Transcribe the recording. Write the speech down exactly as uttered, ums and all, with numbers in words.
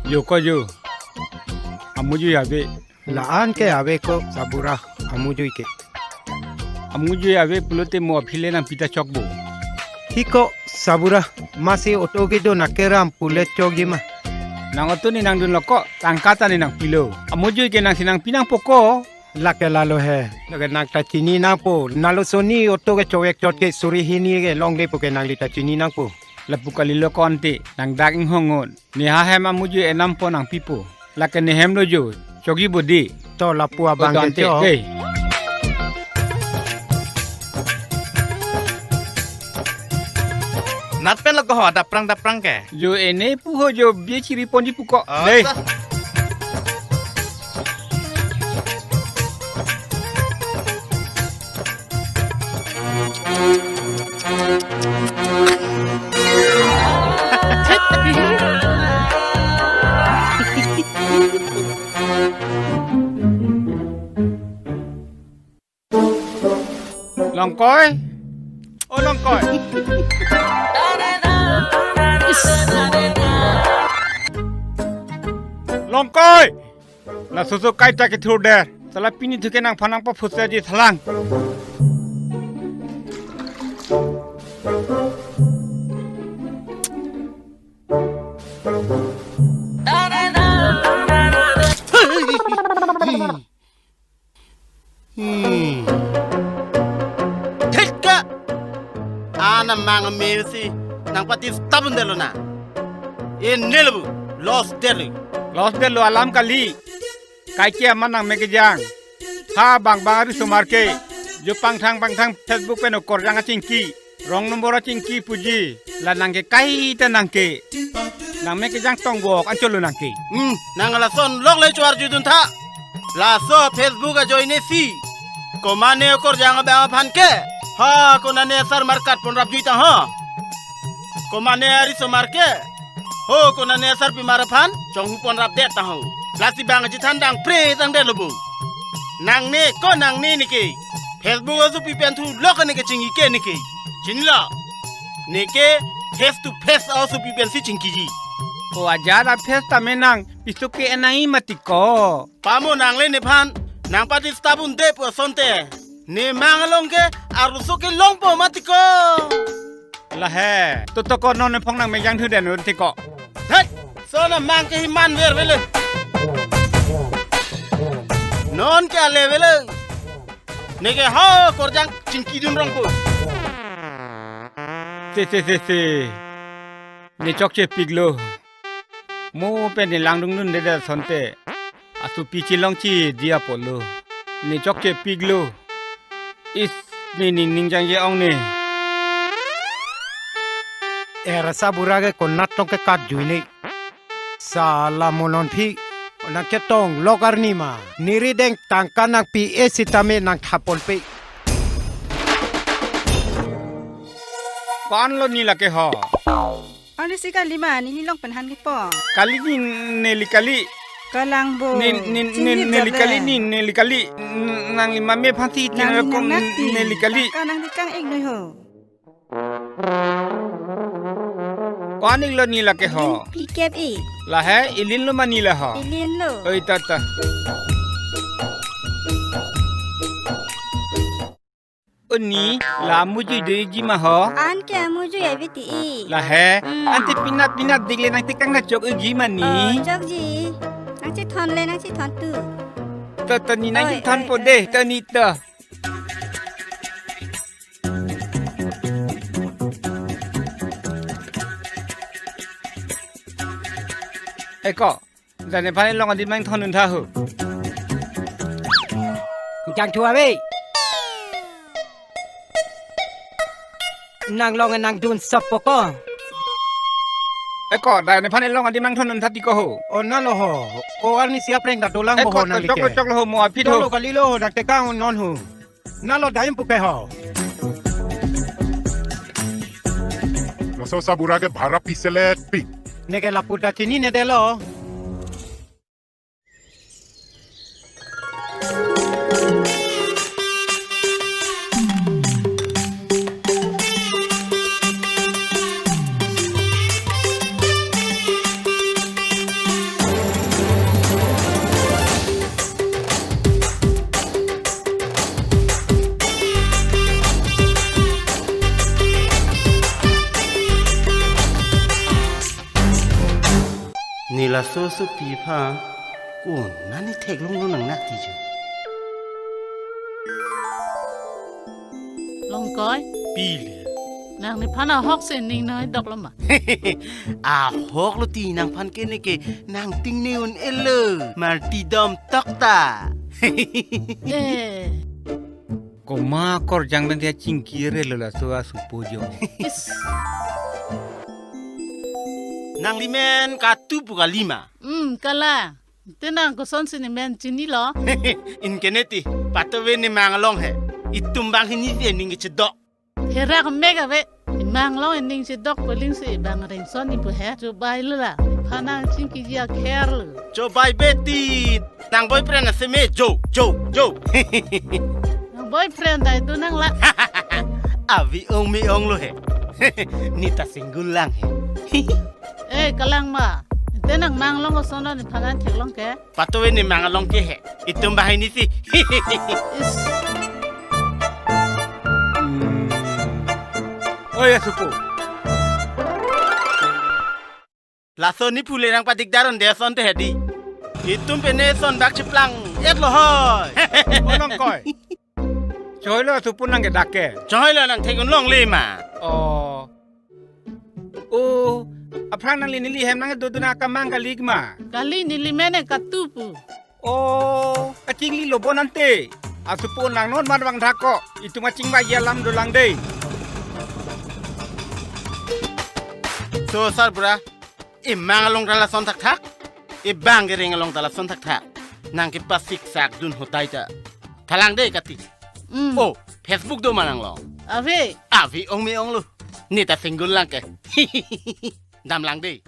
Jo ko jo. Amujui ave. La-an ke ave ko Sabura amujui ke. Amujui ave pulote mo aphi le nangpi ta chokpo. Hi ko Sabura, masi auto kedo nangkeram pule chokji ma. Nang auto ne nangdunlo ko, tangka ta ne nangpilo. Amujui ke nangsi nangpi nangpo ko. Lake lalo he. Lake nang ta chini nangpo. Nalo soni auto ke chowek chot ke suri hini ke longle pu ke nangli ta chini nangpo. Lapu kalilo ko ante, nang dak inghongon. Neha hem amujui enam po nangpipo. Lake ne hem lo jo, chokji bodi. To lapu abang to ke ante, chok. Dei. Nat pen lo ko ho, daprang daprang ke. Jo ene pu ho jo bie chiri ponji pu ko. Oh, dei. Ta. Longkoi. O Longkoi. Longkoi. Laso so kaita kethur der. Sala pini thu ke nangphan nangpaphutji thalang. Hmm. Thek ka! Ana mang me si nangpati stop un detlo na. Ene lo bu, lost detlo. Lost detlo alam kali. Kaike aman nangme kejang. Ha bang bang ari sumar ke. Jo pangthang pangthang Facebook pen okorjang achingki. Wrong number achingki puji. La nang ke kaita nang ke. Nangme kejang tong bok ancholo nang ke. Hmm, nang lason lok le chuar judun tha. Laso Facebook ajoine si. Komane okorjang abang aphan ke. Ha, konane sar markat pon rap jui ta ho. Komane ari sumar ke. Ho, konane sarpimar aphan chonghu pon rap det ta ho. Lasi bang chethan dang pre tang detlo bu. Nangne ko nangne ne ke. Facebook asopi pen thu lok ne ke chingki ke ne ke. Chinilo. Ne ke face to face asopi pen si chingkiji. O ajat a face ta me nang piso ke enai mati ko. Pamo nang le nephan nangpati stop un de pu asonte. Ne mang along ke arloso ke longpo mati ko. Lahe, to to ko non nephong nangmejang thu den un ti ko. Hei, so na mang ke himan ver vele. Non ke ale vele. Ne ke ho korjang chingki dun rong ko. Te te te te. Ne chokche piklo. Mo pen ne langdung dun de de asonte. Asopi chelongche dia polo. Ne chokche piklo. Is ne ning ning jangje ong ne. Era Sabura ke konat tong ke kat jui ne. Sala mo non phi. Nang chetong lok arni ma. Neri deng tangka nangpi e sitame nang thapon pe. Pan lo ne lake ho. Arnisi kali ma, neli long pen han kepo. Kali ne, neli kali. Kalang bo. Ne, ne, ne, chini neli jale. Kali ne, neli kali. N-, nangli mame phansi nangli tinara ko nang nati. Neli kali. Ka nang dikang ik noi ho. Ko-an ik lo ne lake ho. Ilin pikep ik. Lahe, ilin lo ma ne la ho. Ilin lo. Oi, ta, ta. O ne, la amujui do-ikji ma ho? An ke amujui ave ti ik. Lahe, hmm. Ante pinat pinat dik le nang tekang na chok-ikji ma ne? Oh, chokji. Nang chethon le, nang chethon tu. To, to ne nang oi, chethon oi, po oi, de, oi. To ne to. Eko. Dane phane long adim nangthondun tha ho. Jangthu ave. Nang long nangdun sop poko. Eko, dane phane long adim nangthondun tha ti ko ho. O nalo ho. Ko arnisi apreng ta dolang bo ho nang choklo, like. Choklo ho mo aphi ho. Choklo kali lo ho, nang tekang non ho. Nalo daim puke ho. Laso Sabura ke bhara piselet pi. Neke lapu ta chinine detlo. Laso asopi aphan konat ne theklonglo nang nangti jo. Longkoi. Pile. Nang nephan ahok si ning nangdoklo ma? Ahok lo ti nangphan ke neke nangting ne un-elo. Marti dom tokta. Eh. Komat korjang pen dia chingki relo laso asupo jo. Is. Nangli men katu pu kali ma? Hmm, kalang. Te nang kosonsi ne men chinilo? Anke ne ti, patuve ne mang along he. Itum banghini si ning kechedok. Herak mek ave. Mang along ning chedok peling si bang rengson ni pu he. Chobai lo la. Phanang chingkiji akher lo. Chobai beti. Nang boyfriend aseme jo, jo, jo. Nang boyfriend dai tu nang la. Avi ong me ong lo he. Ne ta single lang he. Eh, kalang ma. Te nang mang along koson nephan nangtheklong ke? Patuve ne mang along ke he. Itum banghini si. Is. Hmm. Oi, asupo. Laso ne phule nangpadikdar un-e ason te hedi. Itum pen ne son bak chiplang-etlo hoi. O Longkoi. Choi lo asupo nang kedak ke. Choi lo nang thek un longle ma. Oh. Oh, aphrang nangli neli hem nangdodun akamang kali ma? Kali, neli men e katu pu. Oh, kachinglilo bon ante. Asupo nang non man vangdak ko. Itum kachingvai alam dolang dei. So, sarbura, emang along ta lason thakthak. Ebang kereng along ta lason thakthak. Nang kepasiksak dun hotai ta. Thalang dei kati. Hmm. Oh, Facebook do ma nang along? Ave. Avi ong me ong lo. Ne ta single lang ke. Damlang dei.